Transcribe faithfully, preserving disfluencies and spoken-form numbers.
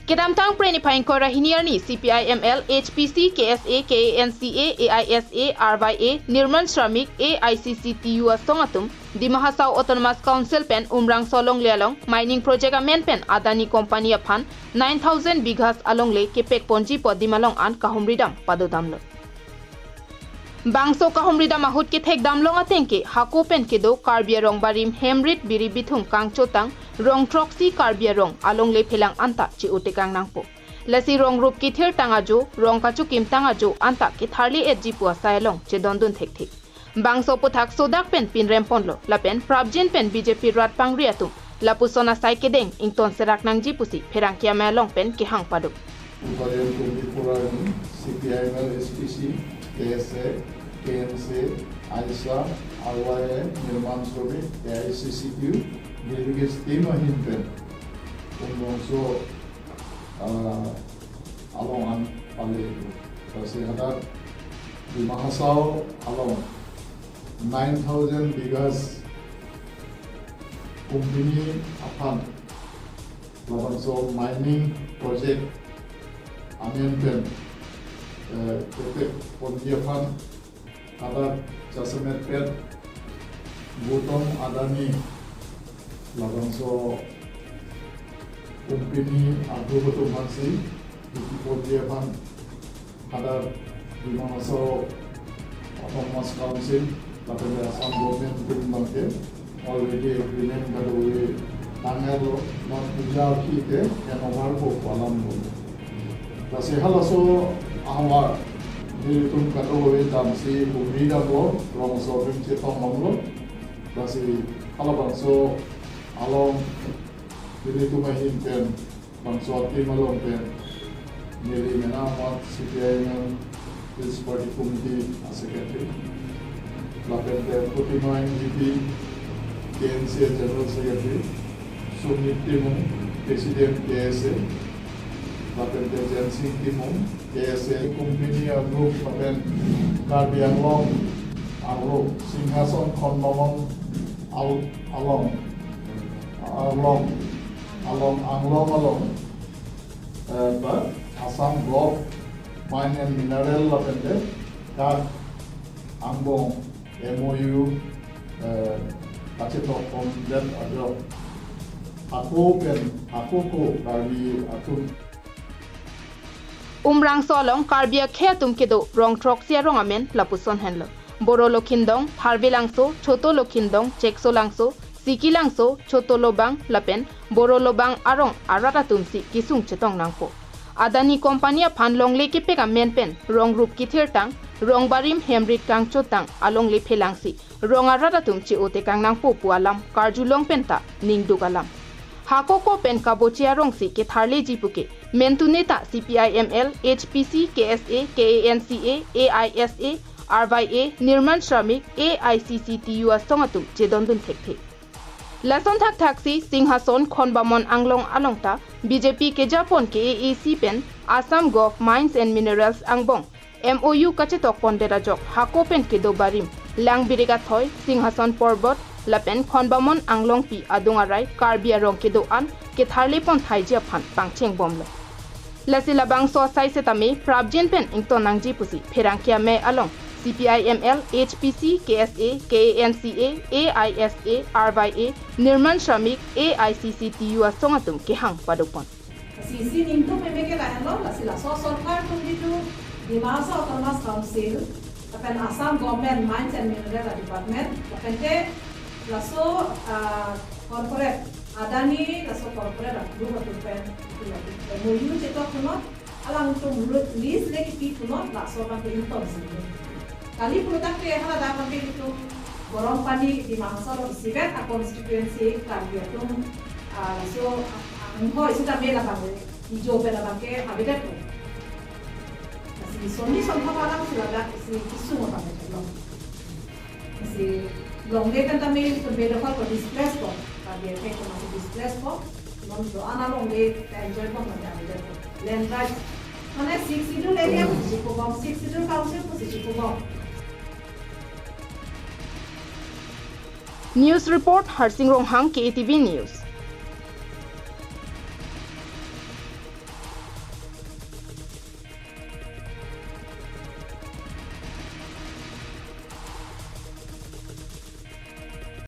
Kedamtang Phre niphai ingkoi ra hini arni C P I M L, H P C, K S A, K A N C A, A I S A, R Y A, Nirman Shramik, A I C C T U asong atum Dima Hasao Autonomous Council pen Umrangso alongle along mining project amen pen Adani Company aphan nine thousand bighas alongle kepek ponji pu adim along an kahumridam padodamlo. Bangso kahumridam ahut kethekdam long ateng ke hako pen kedo Karbi arong barim hemrit biri bithung kangchotang rong throksi Karbi arong alongle phelang anta che-o tekang nangpo. Lasi rong rup kithirtang ajo, rong kachokimtang ajo anta ketharli etji pu asai along chedondun thekthe. Bangso aphuthak sodak pen pinrem ponlo, lapen prapjin pen B J P rat pangri atum lapuson asai kedeng ington serak nangji pusi pherangke amei along pen kehang paduk. Two thousand twenty-four arni C P I M L, H P C, K S A, K N C A, AISA, R Y A, Nirman Shramik, A I C C T U, delegates team ahin pen Umrangso, ah, along an pale. Lasi hadak Dima Hasao along nine thousand bighas company aphan labangso mining project amen pen, eh, kepek ponji aphan hadak jasemet pen Gautam Adani labangso company agrup atum aphansi kepek ponji aphan hadak Dima Hasao Autonomous Council lapen Assam Government atum abangke already agreement kadokave tanglo, non puja aphi ke handover po pu alam lo. Lasi halaso ahavar nelitum kadokave damsi humridamlo, rongso ring chetong damlo. Lasi halabangso along nelitum ahin pen bangso atim along pen neli mena amat C P I M L Hills Party Committee a Secretary, lapen pen Protima Ingtipi, K N C A General Secretary, Sumit Timung, President K S A, lapen pen Jensing Timung, K S A company agrup, lapen Karbi Anglong agrup, Singhason Khon Bhamon al-, along, along, along, Anglong along, eh, ba, Assam Gov Mine and Mineral lapen pen dak angbong M O U, eh, kachetok pondet ajok hako pen, hako ko Karbi atum. Umrangso along Karbi akhei atum kedo rong throksi arong amen lapuson henlo. Boro Lokhindong, Tharve Langso, Choto Lokhindong, Chekso Langso, Siki Langso, Choto Lobang, lapen Boro Lobang arong arat atumsi kesung chetong nangpo. Adani Company aphan longle kepek amen pen rong rup kithirtang, rong barim hemrit kangchotang alongle phelangsi rong arat atum che-o tekang nangpo pu alam karjulong penta ningduk alam. Hako ko pen kaboche arongsi ketharleji puke mentune ta C P I M L, H P C, K S A, K A N C A, A I S A, R Y A, Nirman Shramik, A I C C T U asong atum chedondun thekthe. Lason thakthaksi Singhason Khon Bhamon Anglong along ta B J P kejapon K A A C pen Assam Gov Mines and Minerals angbong M O U kachetok pondet ajok hako pen kedo barim, Langbirik Athoi, Singhason Porbot, lapen Khon Bhamon Anglongpi adung arai Karbi arong kedo an ketharle pon thaiji aphan pangcheng bomlo. Lasi labangso asai setame prapjin pen ington nangji pusi pherangke amei along C P I M L, H P C, K S A, K A N C A, A I S A, R Y A, Nirman Shramik, A I C C T U asong atum kehang padopon. Lasi isi ningduk meme ke lahenlo, lasi laso sorkar atum jitu Dima Hasao Autonomous Council, lapen Assam Government Mines and Mineral Department, lapen ke laso, ah, corporate, Adani laso corporate atum atum pen M O U chetok punon, alangtum ru-, lease le kipi punon, laso abang ke ingtonsi. Kali pulo tangte hala dak abang ke itum Garampani Dima Hasao isivet a constituency Karbi atum, ah, laso, ah, anghoi sitame labang ke, ijo pen labang ke avedet po. Lasi sonni songkha alam si ladak isi kesung abang ke lo. Lasi longle pen tame itum bedokhol ko displace po. Karbi akhei ko masi displace po. Non do-an alongle enjoy po masi avedet po. Land right. Mane Sixth Schedule area pusi chikubom, Sixth Schedule Council pusi chikubom. News report, Harsing Ronghang, K A T V News.